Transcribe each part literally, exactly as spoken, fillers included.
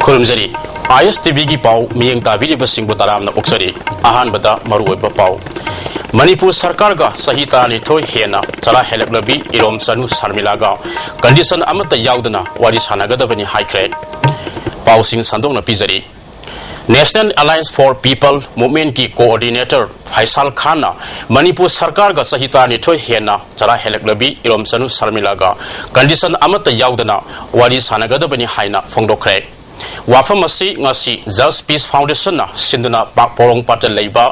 ꯈꯨꯔꯨꯝꯖꯔꯤ꯫ ꯑꯥꯏ ꯑꯦꯁ T ꯚꯤꯒꯤ ꯄꯥꯎ ꯃꯤꯠꯌꯦꯡ ꯇꯥꯕꯤꯔꯤꯕꯁꯤꯡꯕꯨ ꯇꯔꯥꯝꯅ ꯑꯣꯛꯆꯔꯤ꯫ ꯑꯍꯥꯟꯕꯗ ꯃꯔꯨꯑꯣꯏꯕ ꯄꯥꯎ꯫ ꯃꯅꯤꯄꯨꯔ ꯁꯔꯀꯥꯔꯒ ꯆꯍꯤ ꯇꯔꯥꯅꯤꯊꯣꯏ ꯍꯦꯟꯅ ꯆꯔꯥ ꯍꯦꯜꯂꯛꯂꯕꯤ ꯏꯔꯣꯝ ꯆꯅꯨ ꯁꯔꯃꯤꯂꯥꯒ condition ꯑꯃꯠꯇ ꯌꯥꯎꯗꯅ ꯋꯥꯔꯤ ꯁꯥꯟꯅꯒꯗꯕꯅꯤ ꯍꯥꯏꯈ꯭ꯔꯦ꯫ ꯄꯥꯎꯁꯤꯡ ꯁꯟꯗꯣꯛꯅ ꯄꯤꯖꯔꯤ꯫ National Alliance for People Movementꯀꯤ coordinator ꯐꯩꯁꯥꯜ ꯈꯥꯟꯅ ꯃꯅꯤꯄꯨꯔ ꯁꯔꯀꯥꯔꯒ ꯆꯍꯤ ꯇꯔꯥꯅꯤꯊꯣꯏ ꯍꯦꯟꯅ ꯆꯔꯥ ꯍꯦꯜꯂꯛꯂꯕꯤ ꯏꯔꯣꯝ ꯆꯅꯨ ꯁꯔꯃꯤꯂꯥꯒ condition ꯑꯃꯠꯇ ꯌꯥꯎꯗꯅ ꯋꯥꯔꯤ ꯁꯥꯟꯅꯒꯗꯕꯅꯤ ꯍꯥꯏꯅ ꯐꯣꯡꯗꯣꯛꯈ꯭ꯔꯦ꯫ ꯋꯥꯐꯝ ꯑꯁꯤ ꯉꯁꯤ Just Peace Foundationꯅ ꯁꯤꯟꯗꯨꯅ ꯄꯥ-, ꯄꯣꯔꯣꯝꯄꯥꯠꯇ ꯂꯩꯕ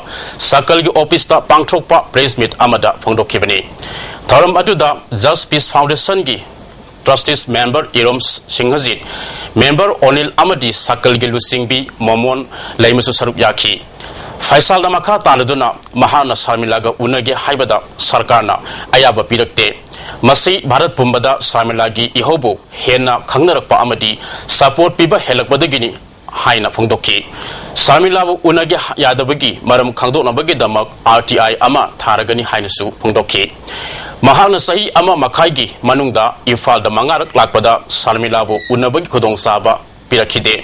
ꯁꯔꯀꯜꯒꯤ ꯑꯣꯐꯤꯁꯇ ꯄꯥꯡꯊꯣꯛꯄ press meet ꯑꯃꯗ ꯐꯣꯡꯗꯣꯛꯈꯤꯕꯅꯤ꯫ ꯊꯧꯔꯝ ꯑꯗꯨꯗ Just Peace Foundationꯒꯤ trustees member ꯏꯔꯣꯝ ꯁꯤꯡꯍꯖꯤꯠ, member ꯑꯣꯅꯤꯜ ꯑꯃꯗꯤ ꯁꯔꯀꯜꯒꯤ ꯂꯨꯆꯤꯡꯕꯤ ꯃꯣꯃꯣꯟ ꯂꯩꯃꯁꯨ ꯁꯔꯨꯛ ꯌꯥꯈꯤ꯫ ꯐꯩꯁꯥꯜꯅ ꯃꯈꯥ ꯇꯥꯔꯗꯨꯅ ꯃꯍꯥꯛꯅ ꯁꯔꯃꯤꯂꯥꯒ ꯎꯅꯒꯦ ꯍꯥꯏꯕꯗ ꯁꯔꯀꯥꯔꯅ ꯑꯌꯥꯕ ꯄꯤꯔꯛꯇꯦ꯫ ꯃꯁꯤ ꯚꯥꯔꯠ ꯄꯨꯝꯕꯗ ꯁꯔꯃꯤꯂꯥꯒꯤ ꯏꯍꯧꯕꯨ ꯍꯦꯟꯅ ꯈꯪꯅꯔꯛꯄ ꯑꯃꯗꯤ support ꯄꯤꯕ ꯍꯦꯜꯂꯛꯄꯗꯒꯤꯅꯤ ꯍꯥꯏꯅ ꯐꯣꯡꯗꯣꯛꯈꯤ꯫ ꯁꯔꯃꯤꯂꯥꯕꯨ ꯎꯅꯒꯦ ꯌꯥꯗꯕꯒꯤ ꯃꯔꯝ ꯈꯪꯗꯣꯛꯅꯕꯒꯤꯗꯃꯛ ꯑꯥꯔ ꯇꯤ ꯑꯥꯏ ꯑꯃ ꯊꯥꯔꯒꯅꯤ ꯍꯥꯏꯅꯁꯨ ꯐꯣꯡꯗꯣꯛꯈꯤ꯫ ꯃꯍꯥꯛꯅ ꯆꯍꯤ ꯑꯃ ꯃꯈꯥꯏꯒꯤ ꯃꯅꯨꯡꯗ ꯏꯝꯐꯥꯜꯗ ꯃꯉꯥꯔꯛ ꯂꯥꯛꯄꯗ ꯁꯔꯃꯤꯂꯥꯕꯨ ꯎꯅꯕꯒꯤ ꯈꯨꯗꯣꯡꯆꯥꯕ ꯄꯤꯔꯛꯈꯤꯗꯦ꯫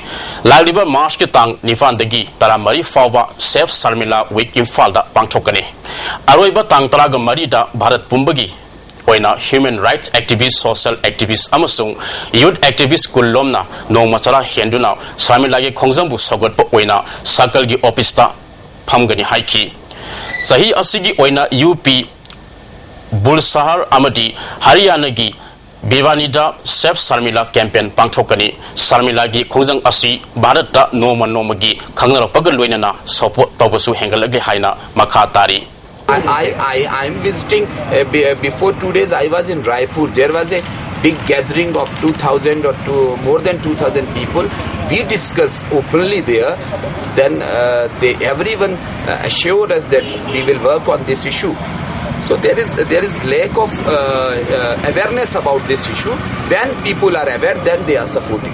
ꯂꯥꯛꯂꯤꯕ ꯃꯥꯔꯆꯀꯤ ꯇꯥꯡ ꯅꯤꯄꯥꯟꯗꯒꯤ ꯇꯔꯥꯃꯔꯤ ꯐꯥꯎꯕ Save Sharmila Week ꯏꯝꯐꯥꯜꯗ ꯄꯥꯡꯊꯣꯛꯀꯅꯤ꯫ ꯑꯔꯣꯏꯕ ꯇꯥꯡ ꯇꯔꯥꯒ ꯃꯔꯤꯗ ꯚꯥꯔꯠ ꯄꯨꯝꯕꯒꯤ ꯑꯣꯏꯅ human rights activist, social activist ꯑꯃꯁꯨꯡ youth activist ꯀꯨꯟ ꯂꯣꯝꯅ ꯅꯣꯡꯃ ꯆꯔꯥ ꯍꯦꯟꯗꯨꯅ ꯁꯔꯃꯤꯂꯥꯒꯤ ꯈꯣꯡꯖꯪꯕꯨ ꯁꯧꯒꯠꯄ ꯑꯣꯏꯅ ꯁꯔꯀꯜꯒꯤ ꯑꯣꯐꯤꯁꯇ ꯐꯝꯒꯅꯤ ꯍꯥꯏꯈꯤ꯫ ꯆꯍꯤ ꯑꯁꯤꯒꯤ ꯑꯣꯏꯅ ꯌꯨ ꯄꯤ, ꯕꯨꯜꯁꯍꯔ ꯑꯃꯗꯤ ꯍꯔꯤꯌꯥꯅꯥꯒꯤ ꯕꯤꯋꯥꯅꯤꯗ Save Sharmila campaign ꯄꯥꯡꯊꯣꯛꯀꯅꯤ꯫ ꯁꯔꯃꯤꯂꯥꯒꯤ ꯈꯣꯡꯖꯪ ꯑꯁꯤ ꯚꯥꯔꯠꯇ ꯅꯣꯡꯃ ꯅꯣꯡꯃꯒꯤ ꯈꯪꯅꯔꯛꯄꯒ ꯂꯣꯏꯅꯅ support ꯇꯧꯕꯁꯨ ꯍꯦꯟꯒꯠꯂꯛꯂꯤ ꯍꯥꯏꯅ ꯃꯈꯥ ꯇꯥꯔꯤ꯫ I, I, I, I'm visiting, uh, be, uh, before two days I was in Raipur. There was a big gathering of two thousand or two, more than two thousand people. We discussed openly there. Then uh, they, everyone uh, assured us that we will work on this issue. So there is, there is lack of uh, uh, awareness about this issue. When people are aware, then they are supporting.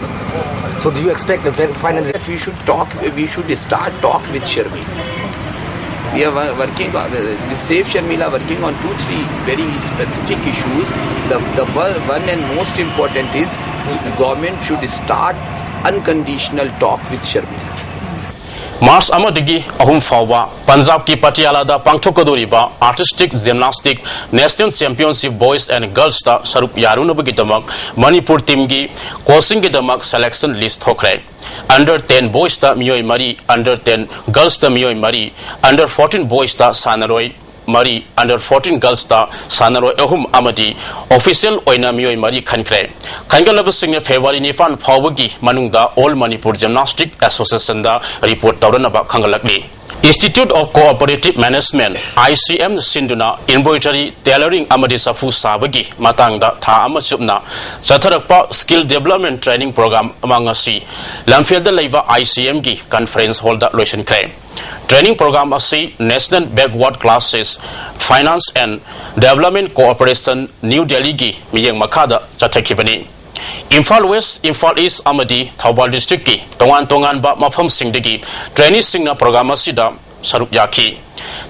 So do you expect the very final? That we should talk, we should start talk with Sharmila. We are wo- working on uh, the Save Sharmila, working on two, three very specific issues. The, the one, one and most important is the government should start Unconditional talk with Sharmila. March ꯑꯃꯗꯒꯤ ꯑꯍꯨꯝ ꯐꯥꯎꯕ ꯄꯟꯖꯥꯕꯀꯤ ꯄꯇꯤꯌꯥꯂꯥꯗ ꯄꯥꯡꯊꯣꯛꯀꯗꯧꯔꯤꯕ artistic gymnastic national championship boys and ꯒꯔꯜꯁꯇ ꯁꯔꯨꯛ ꯌꯥꯔꯨꯅꯕꯒꯤꯗꯃꯛ ꯃꯅꯤꯄꯨꯔ ꯇꯤꯝꯒꯤ ꯀꯣꯆꯁꯤꯡꯒꯤꯗꯃꯛ ꯁꯦꯂꯦꯛꯁꯟ ꯂꯤꯁ ꯊꯣꯛꯈ꯭ꯔꯦ꯫ Under ten ꯕꯣꯏꯁꯇ ꯃꯤꯑꯣꯏ ꯃꯔꯤ, under ten ꯒꯔꯜꯁꯇ ꯃꯤꯑꯣꯏ ꯃꯔꯤ, under fourteen ꯕꯣꯏꯁꯇ ꯁꯥꯟꯅꯔꯣꯏ ꯃꯔꯤ, under fourteen ꯒꯔꯜꯁꯇ ꯁꯥꯟꯅꯔꯣꯏ ꯑꯍꯨꯝ ꯑꯃꯗꯤ ꯑꯣꯐꯤꯁꯤꯌꯦꯜ ꯑꯣꯏꯅ ꯃꯤꯑꯣꯏ ꯃꯔꯤ ꯈꯟꯈ꯭ꯔꯦ꯫ ꯈꯟꯒꯠꯂꯕꯁꯤꯡꯅ ꯐꯦꯕ꯭ꯔꯨꯋꯥꯔꯤ ꯅꯤꯄꯥꯟ ꯐꯥꯎꯕꯒꯤ ꯃꯅꯨꯡꯗ ꯑꯣꯜ ꯃꯅꯤꯄꯨꯔ ꯖꯤꯝꯅꯥꯁꯇꯤꯛ ꯑꯦꯁꯣꯁꯤꯌꯦꯁꯟꯗ ꯔꯤꯄꯣꯔꯠ ꯇꯧꯔꯅꯕ ꯈꯪꯒꯠꯂꯛꯂꯤ꯫ Institute of Cooperative Management, ICM ꯅ ꯁꯤꯟꯗꯨꯅ embroidery, tailoring ꯑꯃꯗꯤ ꯆꯐꯨ ꯁꯥꯕꯒꯤ ꯃꯇꯥꯡꯗ ꯊꯥ ꯑꯃ ꯆꯨꯞꯅ ꯆꯠꯊꯔꯛꯄ skill development training program ꯑꯃ ꯉꯁꯤ ꯂꯝꯐꯦꯜꯗ ꯂꯩꯕ ICM ꯒꯤ conference hall ꯗ ꯂꯣꯏꯁꯤꯟꯈ꯭ꯔꯦ꯫ Training program ꯑꯁꯤ National Backward Classes, Finance and Development Corporation, New Delhi ꯒꯤ ꯃꯤꯠꯌꯦꯡ ꯃꯈꯥꯗ ꯆꯠꯊꯈꯤꯕꯅꯤ꯫ ꯏꯝꯐꯥꯜ ꯋꯦꯁ, ꯏꯝꯐꯥꯜ ꯏꯁ ꯑꯃꯗꯤ ꯊꯧꯕꯥꯜ ꯗꯤꯁꯇ꯭ꯔꯤꯛꯀꯤ ꯇꯣꯉꯥꯟ ꯇꯣꯉꯥꯟꯕ ꯃꯐꯝꯁꯤꯡꯗꯒꯤ traineeꯁꯤꯡꯅ program ꯑꯁꯤꯗ ꯁꯔꯨꯛ ꯌꯥꯈꯤ꯫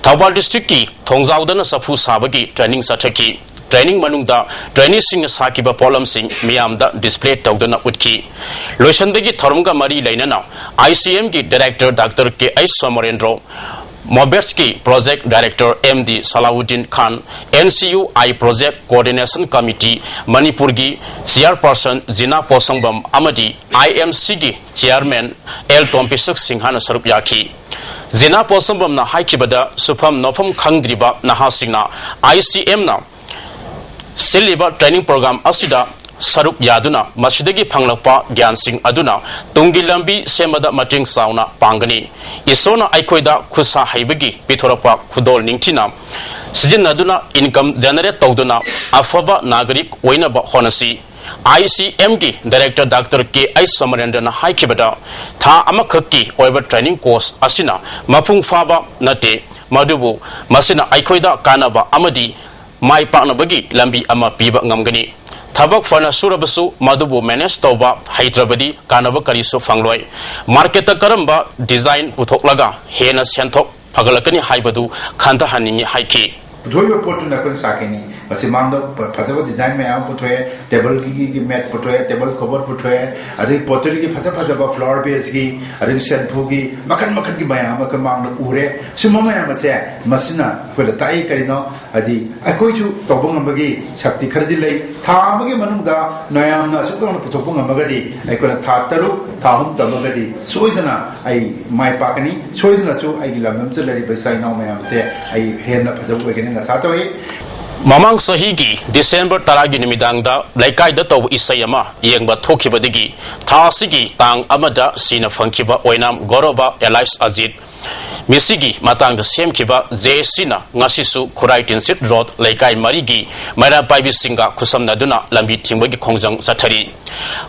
ꯊꯧꯕꯥꯜ ꯗꯤꯁꯇ꯭ꯔꯤꯛꯀꯤ ꯊꯣꯡꯖꯥꯎꯗꯅ ꯆꯐꯨ ꯁꯥꯕꯒꯤ training ꯆꯠꯊꯈꯤ꯫ Training ꯃꯅꯨꯡꯗ traineeꯁꯤꯡꯅ ꯁꯥꯈꯤꯕ ꯄꯣꯠꯂꯝꯁꯤꯡ ꯃꯤꯌꯥꯝꯗ display ꯇꯧꯗꯨꯅ ꯎꯠꯈꯤ꯫ ꯂꯣꯏꯁꯤꯟꯕꯒꯤ ꯊꯧꯔꯝꯒ ꯃꯔꯤ ꯂꯩꯅꯅ ICM ꯒꯤ director Doctor K H Somorendro, ꯃꯣꯕꯦꯠꯁꯀꯤ project director M D ꯁꯂꯥꯎꯗꯤꯟ ꯈꯥꯟ, NCUI project coordination committee ꯃꯅꯤꯄꯨꯔꯒꯤ chairperson ꯖꯤꯅꯥ ꯄꯣꯁꯪꯕꯝ ꯑꯃꯗꯤ IMC ꯒꯤ chairman L ꯇꯣꯝꯄꯤꯁꯛ ꯁꯤꯡꯍꯅ ꯁꯔꯨꯛ ꯌꯥꯈꯤ꯫ ꯖꯤꯅꯥ ꯄꯣꯁꯪꯕꯝꯅ ꯍꯥꯏꯈꯤꯕꯗ, ꯁꯨꯐꯝ ꯅꯣꯐꯝ ꯈꯪꯗ꯭ꯔꯤꯕ ꯅꯍꯥꯁꯤꯡꯅ ICM ꯅ ꯁꯤꯜꯂꯤꯕ training program ꯑꯁꯤꯗ ꯁꯔꯨꯛ ꯌꯥꯗꯨꯅ ꯃꯁꯤꯗꯒꯤ ꯐꯪꯂꯛꯄ ꯒ꯭ꯌꯥꯟꯁꯤꯡ ꯑꯗꯨꯅ ꯇꯨꯡꯒꯤ ꯂꯝꯕꯤ ꯁꯦꯝꯕꯗ ꯃꯇꯦꯡ ꯆꯥꯎꯅ ꯄꯥꯡꯒꯅꯤ꯫ ꯏꯁꯣꯔꯅ ꯑꯩꯈꯣꯏꯗ ꯈꯨꯠꯁꯥ ꯍꯩꯕꯒꯤ ꯄꯤꯊꯣꯔꯛꯄ ꯈꯨꯗꯣꯜ ꯅꯤꯡꯊꯤꯅ ꯁꯤꯖꯤꯟꯅꯗꯨꯅ income generate ꯇꯧꯗꯨꯅ ꯑꯐꯕ ꯅꯥꯒꯔꯤꯛ ꯑꯣꯏꯅꯕ ꯍꯣꯠꯅꯁꯤ꯫ ICM ꯒꯤ director Doctor K H ꯁꯣꯃꯔꯦꯟꯗ꯭ꯔꯅ ꯍꯥꯏꯈꯤꯕꯗ, ꯊꯥ ꯑꯃꯈꯛꯀꯤ ꯑꯣꯏꯕ training course ꯑꯁꯤꯅ ꯃꯄꯨꯡ ꯐꯥꯕ ꯅꯠꯇꯦ, ꯃꯗꯨꯕꯨ ꯃꯁꯤꯅ ꯑꯩꯈꯣꯏꯗ ꯀꯥꯟꯅꯕ ꯑꯃꯗꯤ ꯃꯥꯏ ꯄꯥꯛꯅꯕꯒꯤ ꯂꯝꯕꯤ ꯑꯃ ꯄꯤꯕ ꯉꯝꯒꯅꯤ꯫ ꯊꯕꯛ ꯐꯅ ꯁꯨꯔꯕꯁꯨ ꯃꯗꯨꯕꯨ manage ꯇꯧꯕ ꯍꯩꯇ꯭ꯔꯕꯗꯤ ꯀꯥꯟꯅꯕ ꯀꯔꯤꯁꯨ ꯐꯪꯂꯣꯏ꯫ Market ꯇ ꯀꯔꯝꯕ design ꯄꯨꯊꯣꯛꯂꯒ ꯍꯦꯟꯅ ꯁꯦꯟꯊꯣꯛ ꯐꯒꯠꯂꯛꯀꯅꯤ ꯍꯥꯏꯕꯗꯨ ꯈꯟꯊꯍꯟꯅꯤꯡꯏ ꯍꯥꯏꯈꯤ꯫ ꯄꯨꯊꯣꯛꯏꯕ ꯄꯣꯠꯇꯨꯅ ꯑꯩꯈꯣꯏꯅ ꯁꯥꯈꯤꯅꯤ꯫ ꯃꯁꯤ ꯃꯥꯡꯗ ꯐ-, ꯐꯖꯕ design ꯃꯌꯥꯝ ꯑꯃ ꯄꯨꯊꯣꯛꯑꯦ, tableꯒꯤ ꯃꯦꯠ ꯄꯨꯊꯣꯛꯑꯦ, table cover ꯄꯨꯊꯣꯛꯑꯦ, ꯑꯗꯒꯤ potteryꯒꯤ ꯐꯖ ꯐꯖꯕ flower vaseꯀꯤ, ꯑꯗꯒꯤ ꯁꯦꯟꯐꯨꯒꯤ, ꯃꯈꯜ ꯃꯈꯜꯒꯤ ꯃꯌꯥꯝ ꯑꯃ ꯑꯩꯈꯣꯏ ꯃꯥꯡꯗ ꯎꯔꯦ꯫ ꯁꯤꯒꯨꯝꯕ ꯃꯌꯥꯝ ꯑꯁꯦ ꯃꯁꯤꯅ ꯑꯩꯈꯣꯏꯗ ꯇꯥꯛꯏ ꯀꯔꯤꯅꯣ? ꯍꯥꯏꯗꯤ ꯑꯩꯈꯣꯏꯁꯨ ꯇꯧꯕ ꯉꯝꯕꯒꯤ ꯁꯛꯇꯤ ꯈꯔꯗꯤ ꯂꯩ꯫ ꯊꯥ ꯑꯃꯒꯤ ꯃꯅꯨꯡꯗ ꯃꯌꯥꯝꯅ ꯑꯁꯨꯛ ꯌꯥꯝꯅ ꯄꯨꯊꯣꯛꯄ ꯉꯝꯃꯒꯗꯤ, ꯑꯩꯈꯣꯏꯅ ꯊꯥ ꯇꯔꯨꯛ, ꯊꯥ ꯑꯍꯨꯝ ꯇꯝꯃꯒꯗꯤ ꯁꯣꯏꯗꯅ ꯑꯩ ꯃꯥꯏ ꯄꯥꯛꯀꯅꯤ꯫ ꯁꯣꯏꯗꯅꯁꯨ ꯑꯩꯒꯤ ꯂꯝꯗꯝꯁꯤꯗ ꯂꯩꯔꯤꯕ ꯏꯆꯥ ꯏꯅꯥꯎ ꯃꯌꯥꯝꯁꯦ ꯑꯩ ꯍꯦꯟꯅ ꯐꯖꯕ ꯑꯣꯏꯒꯅꯤ ꯑꯁꯥ ꯇꯧꯏ꯫ ꯃꯃꯥꯡ ꯆꯍꯤꯒꯤ ꯗꯤꯁꯦꯝꯕꯔ ꯇꯔꯥꯒꯤ ꯅꯨꯃꯤꯗꯥꯡꯗ ꯂꯩꯀꯥꯏꯗ ꯇꯧꯕ ꯏꯁꯩ ꯑꯃ ꯌꯦꯡꯕ ꯊꯣꯛꯈꯤꯕꯗꯒꯤ ꯊꯥ ꯑꯁꯤꯒꯤ ꯇꯥꯡ ꯑꯃꯗ ꯁꯤꯅ ꯐꯪꯈꯤꯕ ꯑꯣꯏꯅꯥꯝ ꯒꯧꯔꯕ alias ꯑꯖꯤꯠ ꯃꯤꯁꯤꯒꯤ ꯃꯇꯥꯡꯗ ꯁꯦꯝꯈꯤꯕ ꯖꯦ ꯑꯦꯁ ꯁꯤꯅ ꯉꯁꯤꯁꯨ ꯈꯨꯔꯥꯏ ꯇꯤꯟꯁꯤꯠ ꯔꯣꯗ ꯂꯩꯀꯥꯏ ꯃꯔꯤꯒꯤ ꯃꯩꯔꯥ ꯄꯥꯏꯕꯤꯁꯤꯡꯒ ꯈꯨꯠꯁꯝꯅꯗꯨꯅ ꯂꯝꯕꯤ ꯊꯤꯡꯕꯒꯤ ꯈꯣꯡꯖꯪ ꯆꯠꯊꯔꯤ꯫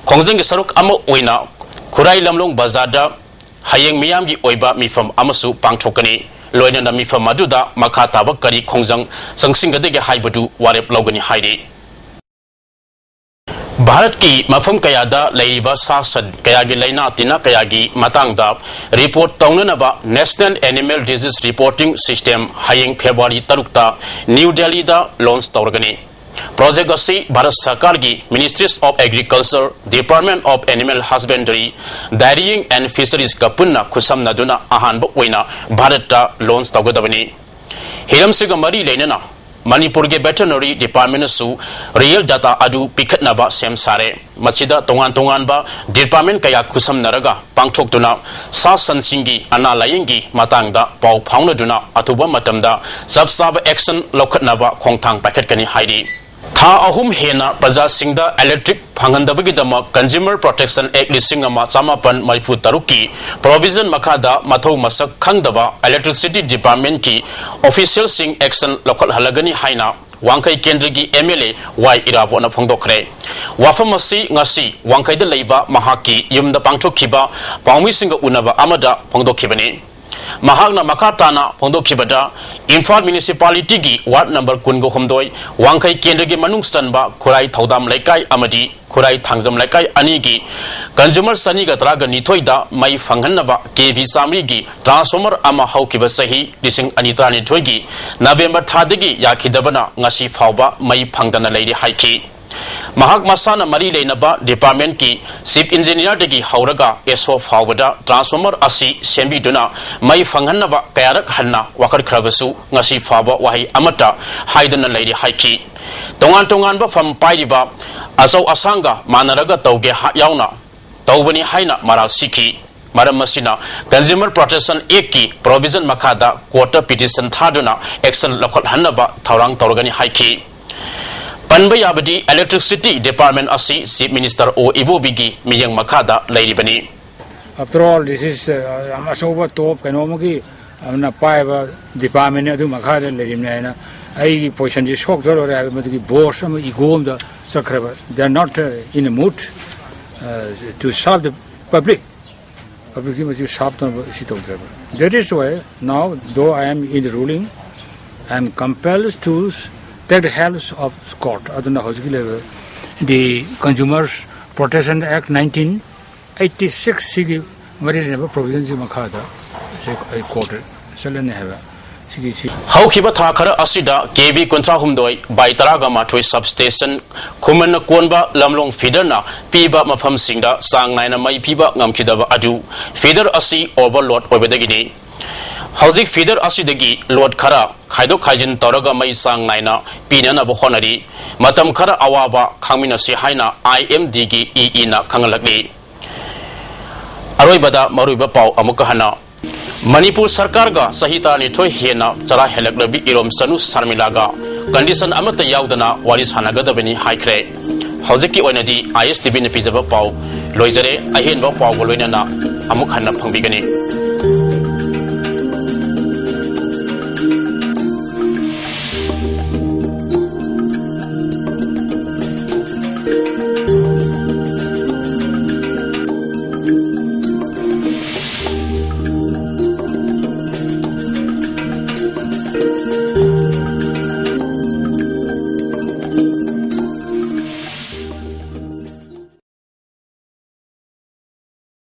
ꯈꯣꯡꯖꯪꯒꯤ ꯁꯔꯨꯛ ꯑꯃ ꯑꯣꯏꯅ ꯈꯨꯔꯥꯏ ꯂꯝꯂꯣꯡ ꯕꯖꯥꯔꯗ ꯍꯌꯦꯡ ꯃꯤꯌꯥꯝꯒꯤ ꯑꯣꯏꯕ ꯃꯤꯐꯝ ꯑꯃꯁꯨ ꯄꯥꯡꯊꯣꯛꯀꯅꯤ꯫ ꯂꯣꯏꯅꯅ ꯃꯤꯐꯝ ꯑꯗꯨꯗ ꯃꯈꯥ ꯇꯥꯕ ꯀꯔꯤ ꯈꯣꯡꯖꯪ ꯆꯪꯁꯤꯟꯒꯗꯒꯦ ꯍꯥꯏꯕꯗꯨ ꯋꯥꯔꯦꯞ ꯂꯧꯒꯅꯤ ꯍꯥꯏꯔꯤ꯫ ꯚꯥꯔꯠꯀꯤ ꯃꯐꯝ ꯀꯌꯥꯗ ꯂꯩꯔꯤꯕ ꯁꯥ ꯁꯟ ꯀꯌꯥꯒꯤ ꯂꯥꯏꯅꯥ ꯇꯤꯟꯅꯥ ꯀꯌꯥꯒꯤ ꯃꯇꯥꯡꯗ ꯔꯤꯄꯣꯔꯠ ꯇꯧꯅꯅꯕ National Animal Disease Reporting System ꯍꯌꯦꯡ ꯐꯦꯕ꯭ꯔꯨꯋꯥꯔꯤ ꯇꯔꯨꯛꯇ ꯅ꯭ꯌꯨ ꯗꯦꯜꯂꯤꯗ ꯂꯣꯟꯆ ꯇꯧꯔꯒꯅꯤ꯫ ꯄ꯭ꯔꯣꯖꯦꯛ ꯑꯁꯤ ꯚꯥꯔꯠ ꯁꯔꯀꯥꯔꯒꯤ Ministries of Agriculture, Department of Animal Husbandry, Dairying and Fisheries ꯀ ꯄꯨꯟꯅ ꯈꯨꯠꯁꯝꯅꯗꯨꯅ ꯑꯍꯥꯟꯕ ꯑꯣꯏꯅ ꯚꯥꯔꯠꯇ ꯂꯣꯟꯆ ꯇꯧꯒꯗꯕꯅꯤ꯫ ꯍꯤꯔꯝꯁꯤꯒ ꯃꯔꯤ ꯂꯩꯅꯅ ꯃꯅꯤꯄꯨꯔꯒꯤ Veterinary Department ꯅꯁꯨ real data ꯑꯗꯨ ꯄꯤꯈꯠꯅꯕ ꯁꯦꯝ ꯁꯥꯔꯦ꯫ ꯃꯁꯤꯗ ꯇꯣꯉꯥꯟ ꯇꯣꯉꯥꯟꯕ department ꯀꯌꯥ ꯈꯨꯠꯁꯝꯅꯔꯒ ꯄꯥꯡꯊꯣꯛꯇꯨꯅ ꯁꯥ ꯁꯟꯁꯤꯡꯒꯤ ꯑꯅꯥ ꯂꯥꯌꯦꯡꯒꯤ ꯃꯇꯥꯡꯗ ꯄꯥꯎ ꯐꯥꯎꯅꯗꯨꯅ ꯑꯊꯨꯕ ꯃꯇꯝꯗ ꯆꯞ ꯆꯥꯕ action ꯂꯧꯈꯠꯅꯕ ꯈꯣꯡꯊꯥꯡ ꯄꯥꯏꯈꯠꯀꯅꯤ ꯍꯥꯏꯔꯤ꯫ ꯊꯥ ꯑꯍꯨꯝ ꯍꯦꯟꯅ ꯄ꯭ꯔꯖꯥꯁꯤꯡꯗ electric ꯐꯪꯍꯟꯗꯕꯒꯤꯗꯃꯛ Consumer Protection Act ꯂꯤꯁꯤꯡ ꯑꯃ ꯆꯃꯥꯄꯟ ꯃꯔꯤꯐꯨ ꯇꯔꯨꯛꯀꯤ provision ꯃꯈꯥꯗ ꯃꯊꯧ ꯃꯁꯛ ꯈꯪꯗꯕ Electricity Department ꯀꯤ official ꯁꯤꯡ action ꯂꯧꯈꯠꯍꯜꯂꯒꯅꯤ ꯍꯥꯏꯅ ꯋꯥꯡꯈꯩ ꯀꯦꯟꯗ꯭ꯔꯒꯤ M L A ꯋꯥꯏ ꯏꯔꯥꯕꯣꯠꯅ ꯐꯣꯡꯗꯣꯛꯈ꯭ꯔꯦ꯫ ꯋꯥꯐꯝ ꯑꯁꯤ ꯉꯁꯤ ꯋꯥꯡꯈꯩꯗ ꯂꯩꯕ ꯃꯍꯥꯛꯀꯤ ꯌꯨꯝꯗ ꯄꯥꯡꯊꯣꯛꯈꯤꯕ ꯄꯥꯎꯃꯤꯁꯤꯡꯒ ꯎꯅꯕ ꯑꯃꯗ ꯐꯣꯡꯗꯣꯛꯈꯤꯕꯅꯤ꯫ ꯃꯍꯥꯛꯅ ꯃꯈꯥ ꯇꯥꯅ ꯐꯣꯡꯗꯣꯛꯈꯤꯕꯗ, ꯏꯝꯐꯥꯜ ꯃ꯭ꯌꯨꯅꯤꯁꯤꯄꯥꯂꯤꯇꯤꯒꯤ ꯋꯥꯔꯗ ꯅꯝꯕꯔ ꯀꯨꯟꯒ ꯍꯨꯝꯗꯣꯏ ꯋꯥꯡꯈꯩ ꯀꯦꯟꯗ꯭ꯔꯒꯤ ꯃꯅꯨꯡ ꯆꯟꯕ ꯈꯨꯔꯥꯏ ꯊꯧꯗꯥꯝ ꯂꯩꯀꯥꯏ ꯑꯃꯗꯤ ꯈꯨꯔꯥꯏ ꯊꯥꯡꯖꯝ ꯂꯩꯀꯥꯏ ꯑꯅꯤꯒꯤ ꯀꯟꯖꯨꯃꯔ ꯆꯅꯤꯒ ꯇꯔꯥꯒ ꯅꯤꯊꯣꯏꯗ ꯃꯩ ꯐꯪꯍꯟꯅꯕ ꯀꯦ ꯚꯤ ꯆꯥꯃꯔꯤꯒꯤ ꯇ꯭ꯔꯥꯟꯁꯐꯣꯔꯃꯔ ꯑꯃ ꯍꯧꯈꯤꯕ ꯆꯍꯤ ꯂꯤꯁꯤꯡ ꯑꯅꯤ ꯇꯔꯥꯅꯤꯊꯣꯏꯒꯤ ꯅꯕꯦꯝꯕꯔ ꯊꯥꯗꯒꯤ ꯌꯥꯈꯤꯗꯕꯅ ꯉꯁꯤ ꯐꯥꯎꯕ ꯃꯩ ꯐꯪꯗꯅ ꯂꯩꯔꯤ ꯍꯥꯏꯈꯤ꯫ ꯃꯍꯥꯛ ꯃꯁꯥꯅ ꯃꯔꯤ ꯂꯩꯅꯕ ꯗꯤꯄꯥꯔꯠꯃꯦꯟꯠꯀꯤ ꯆꯤꯐ ꯏꯟꯖꯤꯅꯤꯌꯥꯔꯗꯒꯤ ꯍꯧꯔꯒ ꯑꯦꯁ ꯑꯣ ꯐꯥꯎꯕꯗ ꯇ꯭ꯔꯥꯟꯁꯐꯣꯔꯃꯔ ꯑꯁꯤ ꯁꯦꯝꯕꯤꯗꯨꯅ ꯃꯩ ꯐꯪꯍꯟꯅꯕ ꯀꯌꯥꯔꯛ ꯍꯟꯅ ꯋꯥꯀꯠꯈ꯭ꯔꯕꯁꯨ ꯉꯁꯤ ꯐꯥꯎꯕ ꯋꯥꯍꯩ ꯑꯃꯠꯇ ꯍꯥꯏꯗꯅ ꯂꯩꯔꯤ ꯍꯥꯏꯈꯤ꯫ ꯇꯣꯉꯥꯟ ꯇꯣꯉꯥꯟꯕ ꯐꯝ ꯄꯥꯏꯔꯤꯕ ꯑꯆꯧ ꯑꯁꯥꯡꯒ ꯃꯥꯟꯅꯔꯒ ꯇꯧꯒꯦ ꯍꯥ-, ꯌꯥꯎꯅ ꯇꯧꯕꯅꯤ ꯍꯥꯏꯅ ꯃꯔꯥꯜ ꯁꯤꯈꯤ꯫ ꯃꯔꯝ ꯑꯁꯤꯅ ꯀꯟꯖꯨꯃꯔ ꯄ꯭ꯔꯣꯇꯦꯛꯁꯟ ꯑꯦꯛꯀꯤ ꯄ꯭ꯔꯣꯚꯤꯖꯟ ꯃꯈꯥꯗ ꯀꯣꯔꯠꯇ ꯄꯤꯇꯤꯁꯟ ꯊꯥꯗꯨꯅ ꯑꯦꯛꯁꯟ ꯂꯧꯈꯠꯍꯟꯅꯕ ꯊꯧꯔꯥꯡ ꯇꯧꯔꯒꯅꯤ ꯍꯥꯏꯈꯤ꯫ ꯄꯟꯕ ꯌꯥꯕꯗꯤ, ꯏꯂꯦꯛꯇ꯭ꯔꯤꯁꯤꯇꯤ ꯗꯤꯄꯥꯔꯠꯃꯦꯟ ꯑꯁꯤ ꯆꯤꯐ ꯃꯤꯅꯤꯁꯇꯔ ꯑꯣ ꯏꯕꯣꯕꯤꯒꯤ ꯃꯤꯠꯌꯦꯡ ꯃꯈꯥꯗ ꯂꯩꯔꯤꯕꯅꯤ꯫ After all, this is, uh, ꯌꯥꯝ ꯑꯆꯧꯕ ꯇꯣꯞ ꯀꯩꯅꯣ ꯑꯃꯒꯤ ꯑꯃꯅ ꯄꯥꯏꯕ ꯗꯤꯄꯥꯔꯠꯃꯦꯟꯅꯤ, ꯑꯗꯨ ꯃꯈꯥꯗ ꯂꯩꯔꯤꯕꯅꯤ ꯍꯥꯏꯅ ꯑꯩꯒꯤ ꯄꯣꯖꯤꯁꯟꯁꯤ ꯁꯣꯛꯇꯣꯔꯦ ꯍꯥꯏꯕ ꯃꯗꯨꯒꯤ ꯕꯣꯁ ꯑꯃ ꯏꯒꯣ ꯑꯃꯗ ꯆꯠꯈ꯭ꯔꯕ꯫ They are not, uh, in a mood, uh, to serve the public. Publicꯁꯤ ꯃꯁꯤ ꯁꯥꯞ ꯇꯧꯅꯕ ꯁꯤ ꯇꯧꯗ꯭ꯔꯦꯕ꯫ That is why now, though I am in the ruling, I am compelled to take the help of court. ꯑꯗꯨꯅ ꯍꯧꯖꯤꯛꯀꯤ ꯂꯩꯔꯤꯕ the Consumers Protection Act nineteen eighty six ꯁꯤꯒꯤ ꯃꯔꯤ ꯂꯩꯅꯕ ꯄ꯭ꯔꯣꯚꯤꯖꯟꯁꯤ ꯃꯈꯥꯗ ꯁꯤ ꯑꯩ ꯀꯣꯔꯠꯇ ꯆꯠꯂꯅꯤ ꯍꯥꯏꯕ ꯁꯤꯒꯤꯁꯤ꯫ ꯍꯧꯈꯤꯕ ꯊꯥ ꯈꯔ ꯑꯁꯤꯗ ꯀꯦ ꯚꯤ ꯀꯨꯟꯊ꯭ꯔꯥ ꯍꯨꯝꯗꯣꯏ by ꯇꯔꯥꯒ ꯃꯥꯊꯣꯏ ꯁꯕꯁ꯭ꯇꯦꯁꯟ ꯈꯨꯃꯟꯅ ꯀꯣꯟꯕ ꯂꯝꯂꯣꯡ ꯐꯤꯗꯔꯅ ꯄꯤꯕ ꯃꯐꯝꯁꯤꯡꯗ ꯆꯥꯡ ꯅꯥꯏꯅ ꯃꯩ ꯄꯤꯕ ꯉꯝꯈꯤꯗꯕ ꯑꯗꯨ ꯐꯤꯗꯔ ꯑꯁꯤ ꯑꯣꯚꯔꯂꯣꯗ ꯑꯣꯏꯕꯗꯒꯤꯅꯤ꯫ ꯍꯧꯖꯤꯛ ꯐꯤꯗꯔ ꯑꯁꯤꯗꯒꯤ ꯂꯣꯗ ꯈꯔ ꯈꯥꯏꯗꯣꯛ ꯈꯥꯏꯖꯤꯟ ꯇꯧꯔꯒ ꯃꯩ ꯆꯥꯡ ꯅꯥꯏꯅ ꯄꯤꯅꯅꯕ ꯍꯣꯠꯅꯔꯤ꯫ ꯃꯇꯝ ꯈꯔ ꯑꯋꯥꯕ ꯈꯥꯡꯃꯤꯟꯅꯁꯤ ꯍꯥꯏꯅ ꯑꯥꯏ ꯑꯦꯝ ꯗꯤꯒꯤ ꯏ ꯏꯅ ꯈꯪꯍꯜꯂꯛꯂꯤ꯫ ꯑꯔꯣꯏꯕꯗ ꯃꯔꯨꯑꯣꯏꯕ ꯄꯥꯎ ꯑꯃꯨꯛꯀ ꯍꯟꯅ꯫ ꯃꯅꯤꯄꯨꯔ ꯁꯔꯀꯥꯔꯒ ꯆꯍꯤ ꯇꯔꯥꯅꯤꯊꯣꯏ ꯍꯦꯟꯅ ꯆꯔꯥ ꯍꯦꯜꯂꯛꯂꯕꯤ ꯏꯔꯣꯝ ꯆꯅꯨ ꯁꯔꯃꯤꯂꯥꯒ ꯀꯟꯗꯤꯁꯟ ꯑꯃꯠꯇ ꯌꯥꯎꯗꯅ ꯋꯥꯔꯤ ꯁꯥꯟꯅꯒꯗꯕꯅꯤ ꯍꯥꯏꯈ꯭ꯔꯦ꯫ ꯍꯧꯖꯤꯛꯀꯤ ꯑꯣꯏꯅꯗꯤ ꯑꯥꯏ ꯑꯦꯁ ꯇꯤ ꯚꯤꯅ ꯄꯤꯖꯕ ꯄꯥꯎ ꯂꯣꯏꯖꯔꯦ꯫ ꯑꯍꯦꯟꯕ ꯄꯥꯎꯒ ꯂꯣꯏꯅꯅ ꯑꯃꯨꯛ ꯍꯟꯅ ꯐꯪꯕꯤꯒꯅꯤ꯫